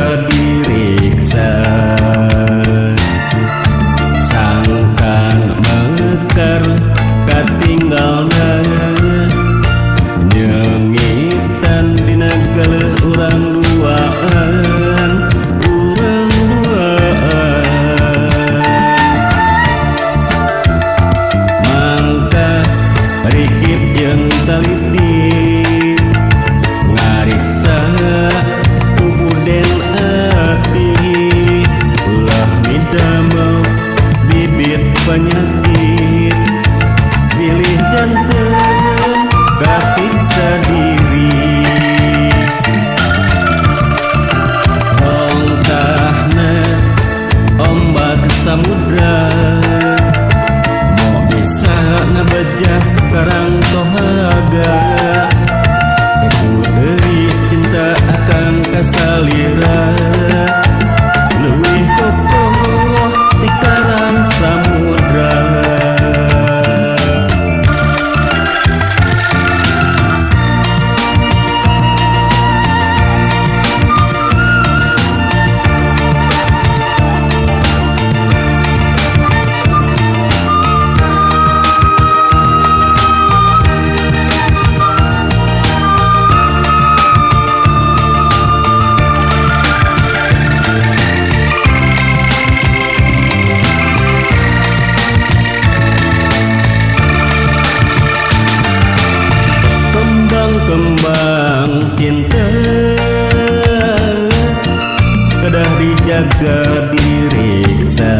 dijaga diriksa. Sangkan mekar katinggalna nyengitan dina galeuh urang duaan, urang duaan. Mangka rikip jeung taliti ngarikta pupuden ati, ulah midamel bibit penyakit bilih janten kasiksa diri. Hongtahna ombak samudra mo bisa ngabejah karang tohaga, Deku deui cinta akang kasalira leuwih kokoh ti karang samudra. Kembang-kembang cinta kedah dijaga diriksa,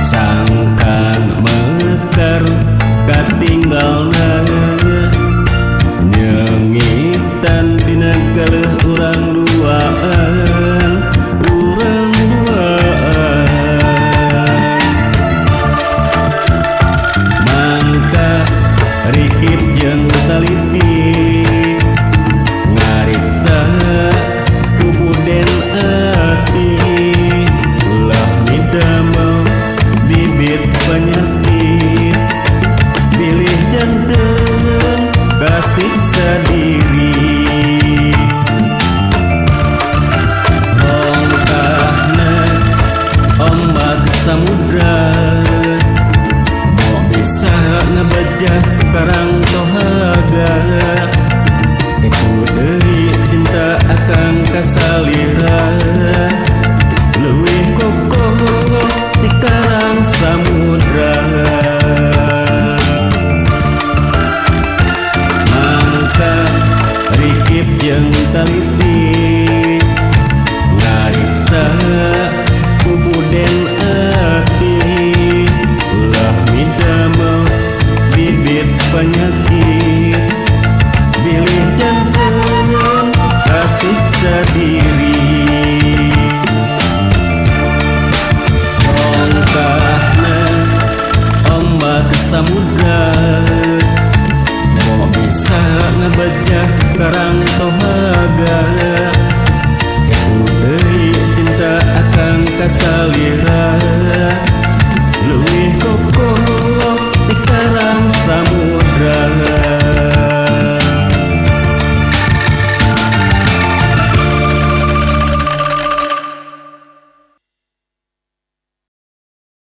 sangkan mekar katinggalna nyengitan dina galeuh urang duaan, urang duaan. Mangka rikip jeung taliti ngarikta pupuden ati, ulah midamel bibit penyakit bilih janten kasiksa diri. Hongtahna ombak samudra mo bisa ngabejah karang tohaga, Deku deui cinta akang kasalira leuwih kokoh ti karang samudra. Mangka rikip jeung taliti ngarikta pupuden ati, ulah midamel bibit penyakit bilih janten kasiksa diri.